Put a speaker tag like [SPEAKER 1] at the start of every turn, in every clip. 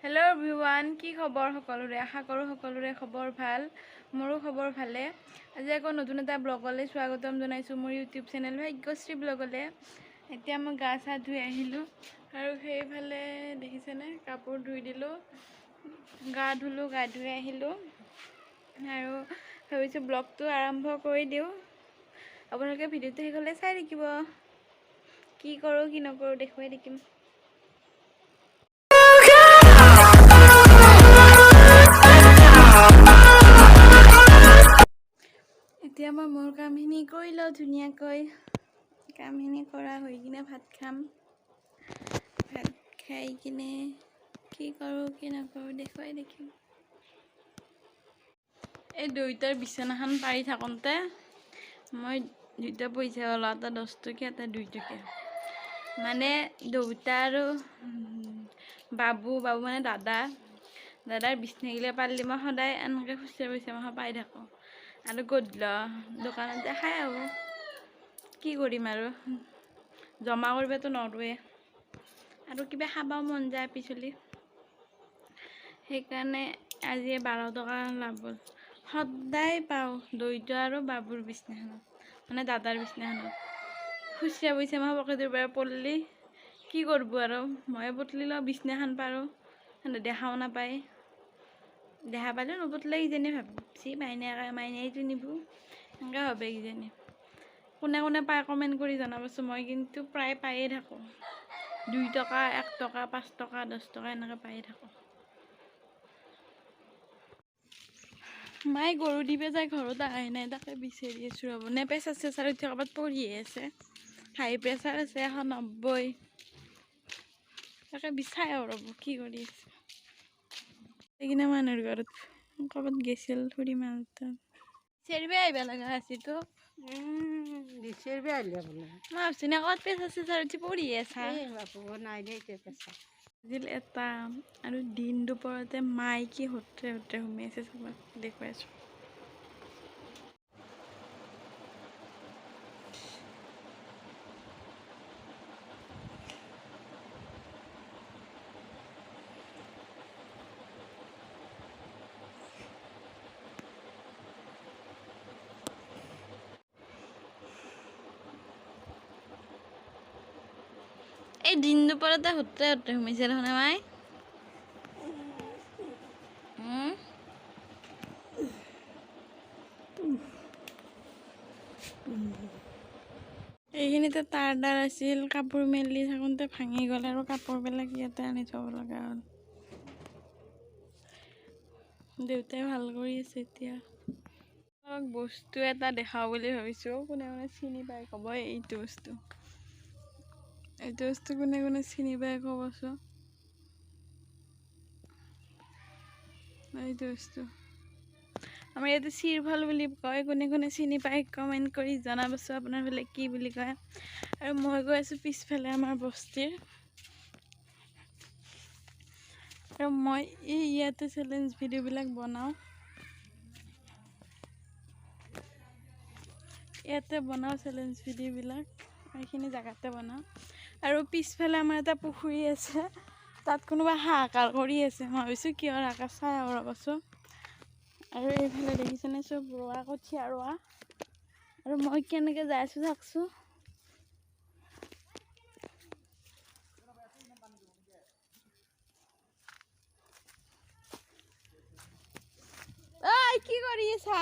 [SPEAKER 1] Hello' everyone, কি খবৰ সকলোৰে? আশা কৰোঁ সকলোৰে খবৰ ভাল, মোৰো খবৰ ভালে। আজি আকৌ নতুন এটা ব্লগলৈ স্বাগতম জনাইছোঁ মোৰ ইউটিউব চেনেল ভাগ্যশ্ৰী ব্লগলৈ। এতিয়া মই গা চা ধুই আহিলোঁ আৰু সেইফালে দেখিছেনে কাপোৰ ধুই দিলোঁ, গা ধুলোঁ, গা ধুই আহিলোঁ আৰু ভাবিছোঁ ব্লগটো আৰম্ভ কৰি দিওঁ। আপোনালোকে ভিডিঅ'টো শেষলৈ চাই থাকিব, কি কৰোঁ কি নকৰোঁ দেখুৱাই থাকিম। এতিয়া মই মোৰ কামখিনি কৰি লওঁ ধুনীয়াকৈ। কামখিনি কৰা হৈ কিনে ভাত খাম, ভাত খাই কিনে কি কৰোঁ কি নকৰোঁ দেখুৱাই দেখিম। এই দুয়োটাৰ বিচনাখন পাৰি থাকোঁতে মই দুটা পইচা পালোঁ, এটা 10 টকীয়া এটা 2 টকীয়া। মানে দেউতা আৰু বাবু, বাবু মানে দাদা, দাদাৰ বিচনাগিলা পাৰিলে মই সদায় এনেকৈ খুচৰা পইচা মই পাই থাকোঁ। আৰু গধূলি দোকানতে খাই আহোঁ, কি কৰিম আৰু, জমা কৰিবতো নোৱাৰোৱে। আৰু কিবা খাবও মন যায় পিছলি, সেইকাৰণে আজি 12 টকা লাভ হ'ল। সদায় পাওঁ দৈত আৰু বাবুৰ বিচনাখনত, মানে দাদাৰ বিচনাখনত খুচৰা পইচা মই পকেটৰ পৰা পৰলি কি কৰিব আৰু, ময়ে বদলি লওঁ, বিচনাখন পাৰোঁ, দেখাও নাপায়। দেখা পালেও নবদলে কিজানি, ভাবছি মাইনাইটো নিব, সেনেকৈ ভাবে কিজানি। কোনে কোনে পায় কমেণ্ট কৰি জনাবচোন। মই কিন্তু প্ৰায় পায়ে থাকোঁ, 2 টকা, 1 টকা, 5 টকা, 10 টকা এনেকৈ পায়ে থাকোঁ। মায়ে গৰু দিব যায়, ঘৰত অহাই নাই, তাকে বিচাৰি আছোঁ ৰ'ব। নে প্ৰেছাৰ চেচাৰ উঠি ক'ৰবাত পৰিয়ে আছে, হাই প্ৰেছাৰ আছে 190, তাকে বিচাই আৰু ৰ'ব কি কৰি আছে। সেইকিনে মানুহৰ ঘৰত ক'ৰবাত গৈছিল খুৰী মাহঁতৰ। বিচাৰিব আহিব লগা আছে তো,
[SPEAKER 2] বিচাৰিব আহিলে বোলে।
[SPEAKER 1] মই ভাবছোঁ নে ক'ৰবাত প্ৰেছাৰ চেচাৰ উঠি পৰিয়ে আছে। বাজিল 1টা আৰু দিন দুপৰতে মায়ে কি হত্ৰে হত্ৰে সোমাই আছে চাবা, দেখুৱাই আছোঁ। এই দিন দুপৰতে হত্ৰে হত্ৰে সোমাইছে দেখোন মাই। এইখিনিতে তাঁৰডাল আছিল, কাপোৰ মেলি থাকোঁতে ভাঙি গ'ল আৰু কাপোৰবিলাক ইয়াতে আনি থ'ব লগা হ'ল। দেউতাই ভাল কৰি আছে এতিয়া। বস্তু এটা দেখাওঁ বুলি ভাবিছোঁ, কোনে কোনে চিনি পাই ক'ব এইটো বস্তু। এইটো বস্তু কোনে কোনে চিনি পাই ক'বচোন। এইটো বস্তু আমাৰ ইয়াতে চিৰফল বুলি কয়, কোনে কোনে চিনি পায় কমেণ্ট কৰি জনাবচোন আপোনাৰ ফালে কি বুলি কয়। আৰু মই গৈ আছোঁ পিছফালে আমাৰ বস্তিৰ, আৰু মই এই ইয়াতে চেলেঞ্জ ভিডিঅ'বিলাক বনাওঁ, ইয়াতে বনাওঁ চেলেঞ্জ ভিডিঅ'বিলাক, এইখিনি জেগাতে বনাওঁ। আৰু পিছফালে আমাৰ এটা পুখুৰী আছে, তাত কোনোবা হাহাকাৰ কৰি আছে, মই ভাবিছোঁ কিহৰ হাহাকাৰ, চাই আহোঁ ৰ'বচোন। আৰু এইফালে দেখিছেনে চব ৰোৱা, কঠীয়া ৰোৱা। আৰু মই কেনেকৈ যাই আছোঁ চাওকচোন। ঐ কি কৰি আছা?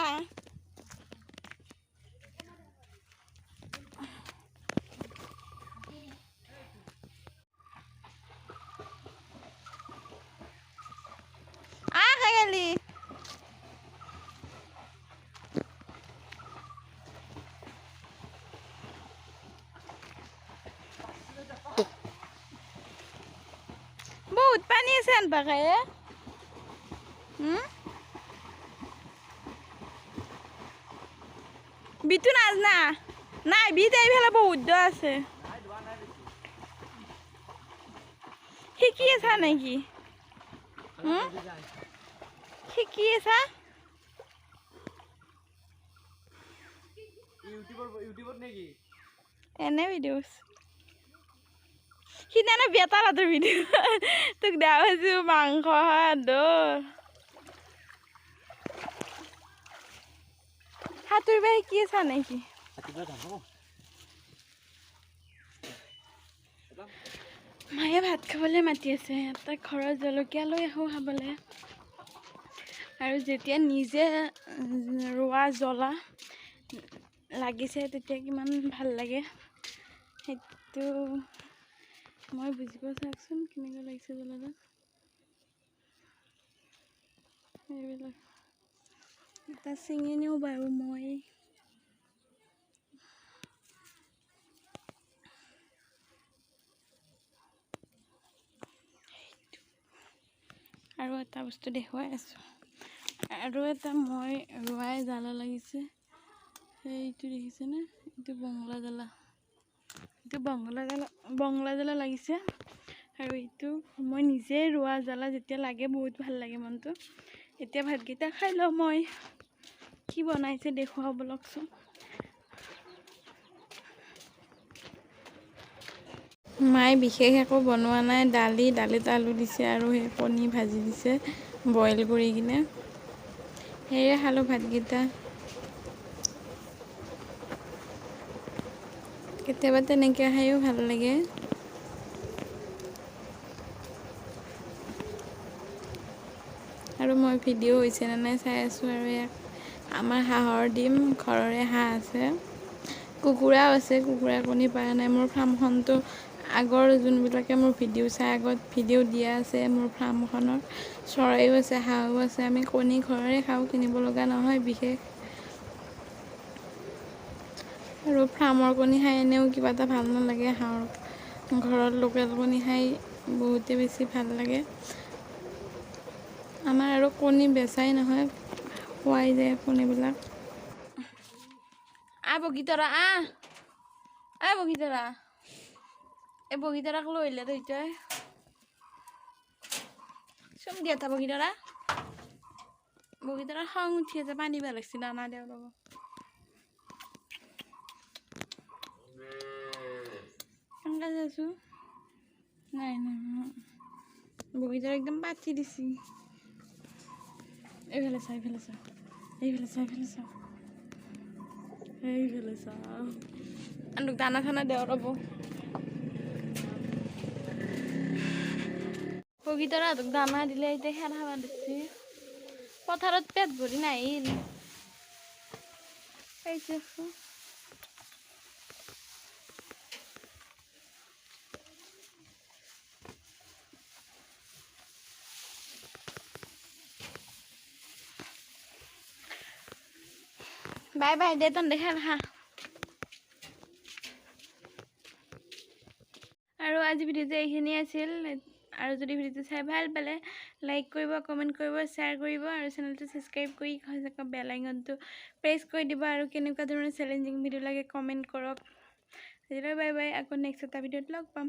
[SPEAKER 1] বহুত পানী আছে আনবাকে। বিটু নাজনা নাই, বিট এইফালে বহুত দ আছে। শিকি আছা নেকি? শিকি আছা? এনে ভিডিঅ' সিদিনা বেতাৰ হাতৰ ভিডিঅ' তোক দেখা পাইছোঁ মাংস দৌৰ সাঁতুৰিব শিকি আছা নেকি? মায়ে ভাত খাবলৈ মাতি আছে, এটা ঘৰৰ জলকীয়া লৈ আহোঁ খাবলৈ। আৰু যেতিয়া নিজে ৰোৱা জ্বলা লাগিছে তেতিয়া কিমান ভাল লাগে সেইটো মই বুজিব। চাওকচোন কেনেকুৱা লাগিছে জ্বলাটো। এইবিলাক এটা ছিঙি নিওঁ বাৰু মই। আৰু এটা বস্তু দেখুৱাই আছোঁ, আৰু এটা মই ৰোৱাই জ্বালা লাগিছে, সেইটো দেখিছেনে? এইটো বংলা জ্বালা, এইটো বংলা জ্বালা, বংলা জ্বালা লাগিছে। আৰু এইটো মই নিজে ৰোৱা জ্বালা যেতিয়া লাগে বহুত ভাল লাগে মনটো। এতিয়া ভাতকেইটা খাই লওঁ মই। কি বনাইছে দেখুৱাওঁ বলকচোন। মায়ে বিশেষ একো বনোৱা নাই, দালি, দালিত আলু দিছে আৰু সেই কণী ভাজি দিছে বইল কৰি কিনে, সেয়ে খালোঁ ভাতকেইটা। কেতিয়াবা তেনেকৈ খায়ো ভাল লাগে। আৰু মই ভিডিঅ' হৈছে নে নাই চাই আছোঁ। আৰু ইয়াক আমাৰ হাঁহৰ ডিম, ঘৰৰে হাঁহ আছে, কুকুৰাও আছে, কুকুৰা কণী পৰা নাই। মোৰ ফাৰ্মখনটো আগৰ যোনবিলাকে মোৰ ভিডিঅ' চাই আগত ভিডিঅ' দিয়া আছে মোৰ ফাৰ্মখনৰ, চৰাইও আছে, হাঁহো আছে। আমি কণী ঘৰৰে খাওঁ, কিনিব লগা নহয় বিশেষ। আৰু ফাৰ্মৰ কণী খাই এনেও কিবা এটা ভাল নালাগে, হাঁহৰ ঘৰত লোকেল কণী খাই বহুতে বেছি ভাল লাগে। আমাৰ আৰু কণী বেচাই নহয়, খোৱাই যায় কণীবিলাক। আহ বগীতৰা, আহ আহ বগীতৰা, এই বগীতৰাক লৈ আহিলে তই চুম দিয়া এটা বগীতৰা। বগীতৰা খং উঠি আছে, পানী দিব লাগিছিল, দানা দিওঁ ৰ'ব। কেনেকৈ যাইছোঁ? নাই নাই, বগীতৰা একদম পাতি দিছি। এইফালে চা, এইফালে চা, এইফালে চা, এইফালে চা, এইফালে চা। আনক দানা চানা দেওঁ ৰ'ব। বগীতৰাহঁতক দানা দিলে এতিয়া খেৰ খাব দিছি। পথাৰত পেট ভৰি নাহিল। বাই বাই দে, তহঁতে খেল খা। আৰু আজি ভিডিঅ'টো এইখিনিয়ে আছিল। আৰু যদি ভিডিঅ'টো চাই ভাল পালে লাইক কৰিব, কমেণ্ট কৰিব, শ্বেয়াৰ কৰিব আৰু চেনেলটো ছাবস্ক্ৰাইব কৰি বেল আইকনটো প্ৰেছ কৰি দিব। আৰু কেনেকুৱা ধৰণৰ চেলেঞ্জিং ভিডিঅ' লাগে কমেণ্ট কৰক। আজিলৈ বাই বাই, আকৌ নেক্সট এটা ভিডিঅ'ত লগ পাম।